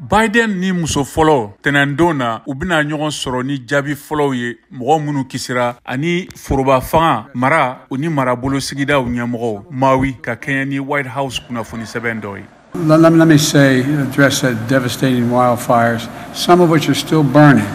Biden ni muso fɔlɔ tɛnɛndon na, u bɛna ɲɔgɔn sɔrɔ ni jaabi fɔlɔw ye, mɔgɔ minnu kisira ani foroba fanga mara u ni marabolo sigidaw ɲɛmɔgɔw Maui, ka kɛɲɛ ni White House kunnafoni sɛbɛn dɔ ye. Let me say, address that devastating wildfires, some of which are still burning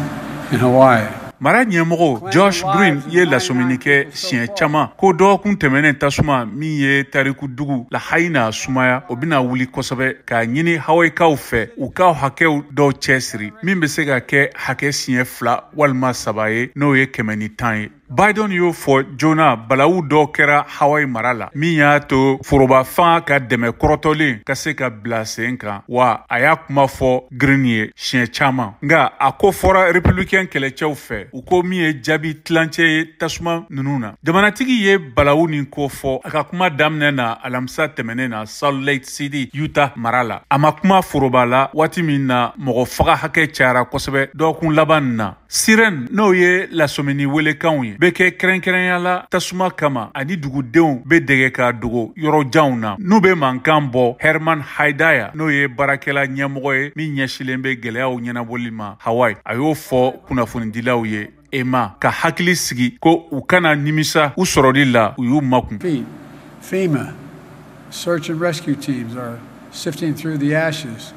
in Hawaii. Mara ɲɛmɔgɔ Josh Green ye lasɔmini kɛ siɲɛ caman ko dɔgɔkun tɛmɛnen tasuma min ye tariku dugu Lahaina sumaya, o bɛna wuli kosɛbɛ, k'a ɲini Hawayikaw fɛ u ka hakɛw dɔw cɛsiri, min bɛ se ka kɛ hakɛ siɲɛ fila walima saba ye, n'o ye 110 ye. Biden y'o fɔ joona balawu dɔw kɛra Hawaii mara la, min y'a to foroba fanga ka dɛmɛ kɔrɔtɔlen ka se ka bila sen kan. Wa a y'a kuma fɔ Green ye siɲɛ caman, nka a ko fɔra républicain kɛlɛcɛw fɛ, u ko min ye jaabi tilancɛ ye tasuma ninnu na. Jamanatigi ye balawu nin ko fɔ a ka kuma daminɛ na alamisa tɛmɛnen na Salt Lake City, Utah mara la. A ma kuma foroba la waati min na mɔgɔ faga hakɛ cayara kosɛbɛ dɔgɔkun laban nin na. Sirène, n'o ye lasɔmini welekanw ye, bɛ kɛ kɛrɛnkɛrɛnya la tasuma kama, ani dugudenw bɛ dɛgɛ ka dogo yɔrɔ janw na n'u bɛ mankan bɔ. Herman Haidaya, n'o ye baarakɛla ɲɛmɔgɔ ye min ɲɛsilen bɛ gɛlɛyaw ɲɛnabɔli ma Hawaii, a y'o fɔ kunnafonidilaw ye ema ka hakili sigi ko u kana nimisa u sɔrɔli la, u y'u makun. FEMA search and rescue teams are sifting through the ashes.